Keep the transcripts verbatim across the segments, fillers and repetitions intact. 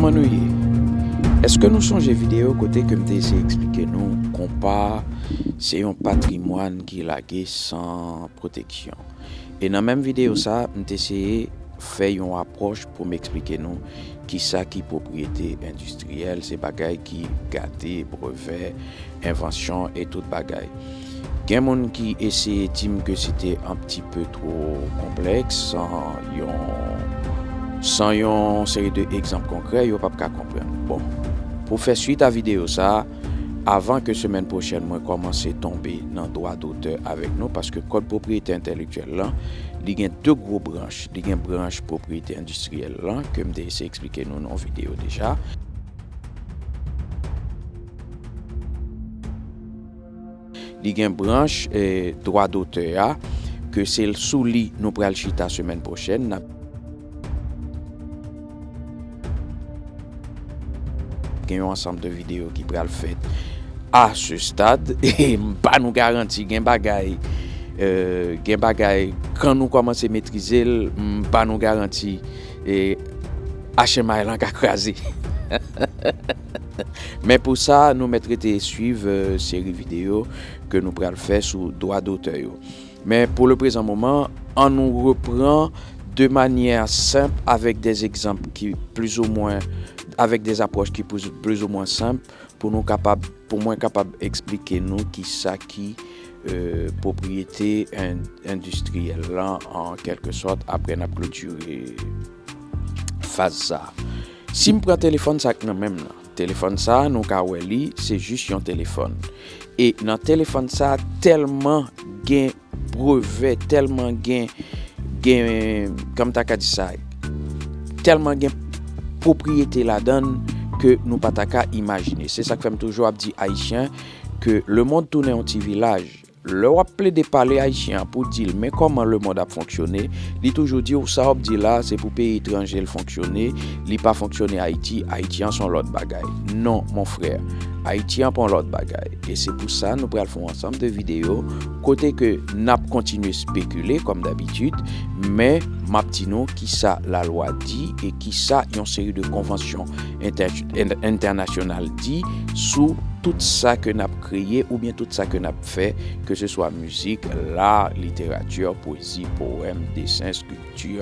Kòman nou ye? Èske nou sonje videyo kote ke m te eseye eksplike nou konpa se yon patrimwàn ki lage san pwoteksyon? E nan menm videyo sa, m te eseye fè yon apwòch pou m eksplike nou kisa ki pwopriyete endistriyèl, se bagay ki gate, brevè, envansyon e tout bagay. Gen moun ki eseye di m ke se te un petit peu trop konplèks, san yon, san yon seri de egzanp konkrè, yo p ap ka konprann. Bon, pou fè swit a videyo sa, avan ke semèn pwochèn mwen kòmanse tonbe nan dwa dotè avèk nou, paske kòd pwopriyete entèlektyèl lan, li gen de gwo branch. Li gen branch pwopriyete endistriyèl lan, ke m te eseye eksplike nou nan yon videyo deja. Li gen branch, eh, dwa dotè a, ke se sou li nou pral chita semèn pwochèn. N ap gen yon ansanm de videyo ki pral fèt a ce stade. E m ba nou garanti, gen bagay, eh, gen bagay, kan nou kòmanse metrize l, m ba nou garanti, eh, H M I lan ka kraze. Men pou sa, nou mèt rete swiv, eh, seri videyo ke nou pral fè sou dwa dotè yo. Men pou le prezan moman, ann nou repran de manyè senp avèk de egzanp ki plizoumwen, avèk de apwòch ki plizoumwen senp pou nou kapab, pou mwen kapab eksplike nou kisa ki, eh, pwopriyete en-, endistriyèl lan, an kèlkesòt, apre n ap klotire faz sa. Si m pran telefòn sa k nan men m nan, telefòn sa, nou ka wè li, se jis yon telefòn. E nan telefòn sa, tèlman gen brevè, tèlman gen, gen, kòman m ta ka di sa, tèlman gen pwopriyete ladan l ke nou pa ta ka imajine. Se sa k fè m toujou ap di Ayisyen ke lemonn tounen yon ti vilaj. Lè w ap plede pale Ayisyen an pou di l men kòman lemonn ap fonksyone, li toujou di w sa w ap di la se pou peyi etranje l fonksyone, li pa fonksyone Ayiti, Ayiti an se yon lòt bagay. Non, mon frè, Ayiti an pa yon lòt bagay. E se pou sa nou pral fè yon ansanm de videyo kote ke n ap kontinye spekile kòm dabitid, men m ap di nou kisa lalwa di e kisa yon seri de konvansyon entè-, en-, entènasyonal di sou tout sa ke n ap kreye oubyen tout sa ke n ap fè, ke se swa mizik, la, literati, pwezi, powèm, desen, eskilti,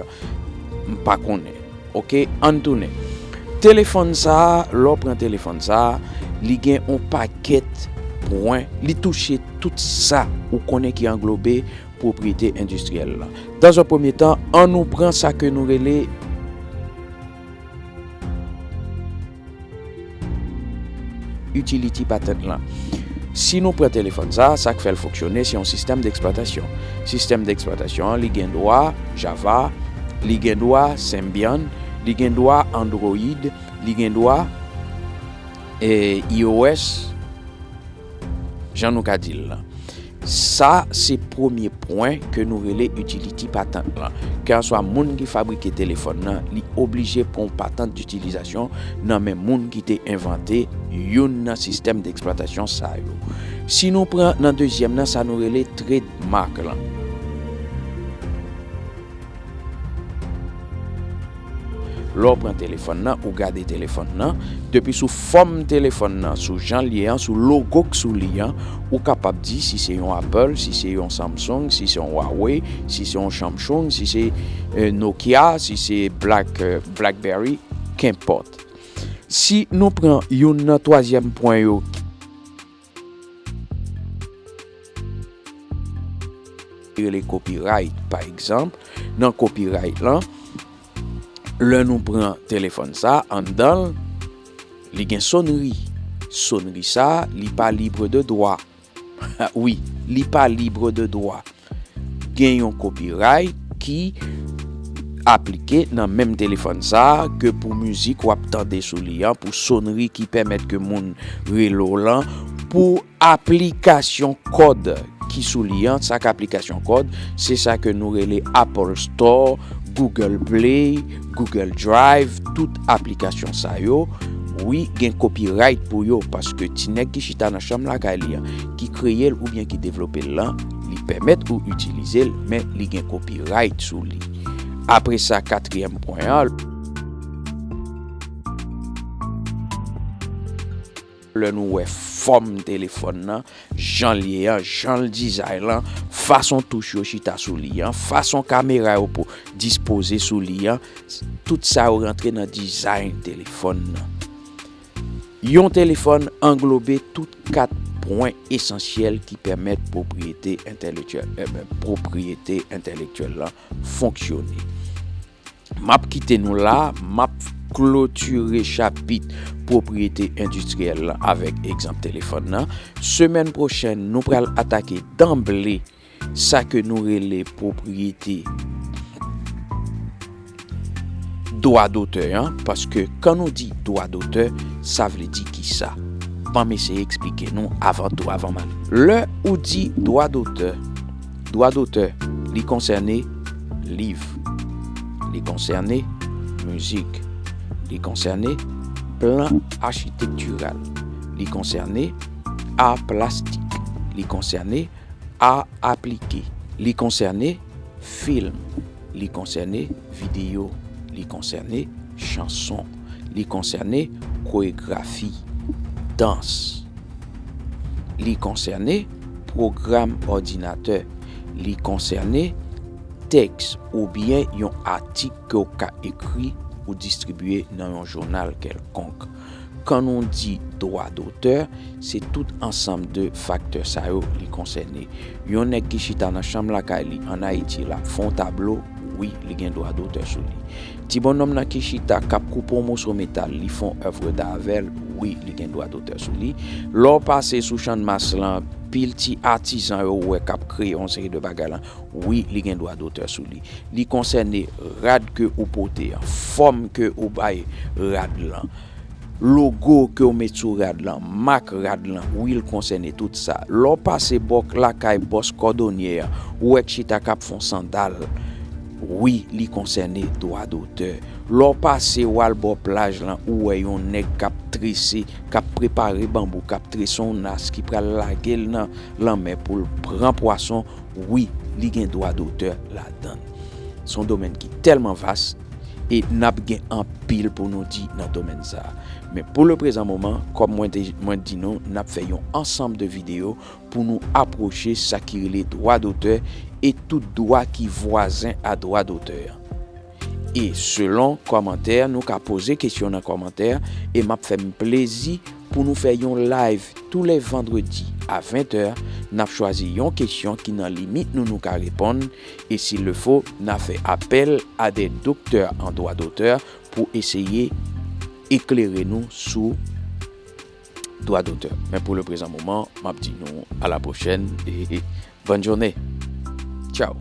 m pa konnen. Oke, ann tounen. Telefòn sa a, lè w pran telefòn sa a, li gen yon pakèt pwen, li touche tout sa ou konnen ki anglobe pwopriyete endistriyèl lan. Dans un premier temps, ann nou pran sa ke nou rele utility patent lan. Si nou pran telefòn sa, sa k fè l fonksyone, se yon sistèm deksplwatasyon. Sistèm deksplwatasyon an, li gen dwa Java, li gen dwa Symbian, li gen dwa Android, li gen dwa, eh, iOS, jan nou ka di l lan. Sa se premye pwen ke nou rele utility patent lan. Kèlkanswa moun ki fabrike telefòn nan, li oblije pran yon patent ditilizasyon nan men moun ki te envante youn nan sistèm deksplwatasyon sa yo. Si nou pran nan dezyèm nan, sa nou rele trademark lan. Lè w pran telefòn nan, ou gade telefòn nan, depi sou fòm telefòn nan, sou jan l ye an, sou logo k sou li an, ou kapab di si se yon Apple, si se yon Samsung, si se yon Huawei, si se yon Samsung, si se, eh, Nokia, si se Black, eh, BlackBerry, kenpòt. Si nou pran youn nan twazyèm pwen yo, rele copyright, pa egzanp, nan copyright lan, lè nou pran telefòn sa, anndan l, li gen sonri. Sonri sa, li pa libre de droit. Wi, li pa libre de droit. Gen yon copyright ki aplike nan menm telefòn sa ke pou mizik w ap tande sou li an, pou sonri ki pèmèt ke moun rele w lan, pou aplikasyon kòd ki sou li an. Sa k aplikasyon kòd, se sa ke nou rele Apple Store, Google Play, Google Drive, tout aplikasyon sa yo, wi, gen copyright pou yo, paske ti nèg ki chita nan chanm lakay li an, ki kreye l oubyen ki devlope l lan, li pèmèt ou itilize l, men li gen copyright sou li. Apre sa, katriyèm pwen an, lè nou wè fòm telefòn nan, jan l ye an, jan l dizay lan, fason touch yo chita sou li an, fason kamera yo dispoze sou li an, tout sa yo rantre nan dizay telefòn nan. Yon telefòn anglobe tout kat pwen esansyèl ki pèmèt pwopriyete entèlektyèl, eh ben, pwopriyete entèlektyèl lan fonksyone. M ap kite nou la, m ap klotire chapit pwopriyete endistriyèl lan avèk egzanp telefòn nan. Semèn pwochèn, nou pral atake danble sa ke nou rele pwopriyete dwa dotè an, paske kan nou di dwa dotè, sa vle di kisa? Ban m eseye eksplike nou avan tou, avan m ale. Lè ou di dwa dotè, dwa dotè, li konsène liv, li konsène mizik, li konsène plan achitektiral, li konsène a plastik, li konsène a aplike, li konsène fim, li konsène videyo, li konsène chanson, li konsène koregrafi, dans, li konsène pwogram òdinatè, li konsène tèks oubyen yon atik ke w ka ekri ou distribye nan yon jounal kèlkonk. Kan nou di dwa dotè, se tout ansanm de faktè sa yo li konsène. Yon nèg ki chita nan chanm lakay li ann Ayiti, l ap fè yon tablo, wi, li gen dwa dotè sou li. Ti bonnonm nan ki chita k ap koupe yon moso metal, li fè yon èv d'a avè l, wi, li gen dwa dotè sou li. Lè w pase sou Channmas lan, pil ti atizan yo ou wè k ap kreye yon seri de bagay lan, wi, li gen dwa dotè sou li. Li konsène rad ke ou pote an, fòm ke ou bay rad lan, logo ke ou met sou rad lan, mak rad lan, wi, l konsène tout sa. Lè w pase bò lakay bòs kòdonyè an, ou wè k chita k ap fè yon sandal, wi, li konsène dwa dotè. Lè w pase w al bò plaj lan, ou wè yon nèg k ap trese, k ap prepare banbou, k ap trese yon nas ki pral lage l nan lanmè pou l pran pwason, wi, li gen dwa dotè ladan l. Se yon domèn ki tèlman vas e n ap gen anpil pou nou di nan domèn sa a. Men pou le prezan moman, kòm mwen te, mwen di nou, n ap fè yon ansanm de videyo pou nou apwoche sa ki rele dwa dotè e tout dwa ki vwazen a dwa dotè an. E selon kòmantè, nou ka poze kesyon nan kòmantè e m ap fè m plezi pou nou fè yon live tou lè vandredi a ven tè. N ap chwazi yon kesyon ki nan limit nou, nou ka reponn e si le fo, n a fè apèl a de doktè an dwa dotè pou eseye eklere nou sou dwa dotè. Men pou le prezan moman, m ap di nou a la pwochèn e bòn jounen. Tchaw.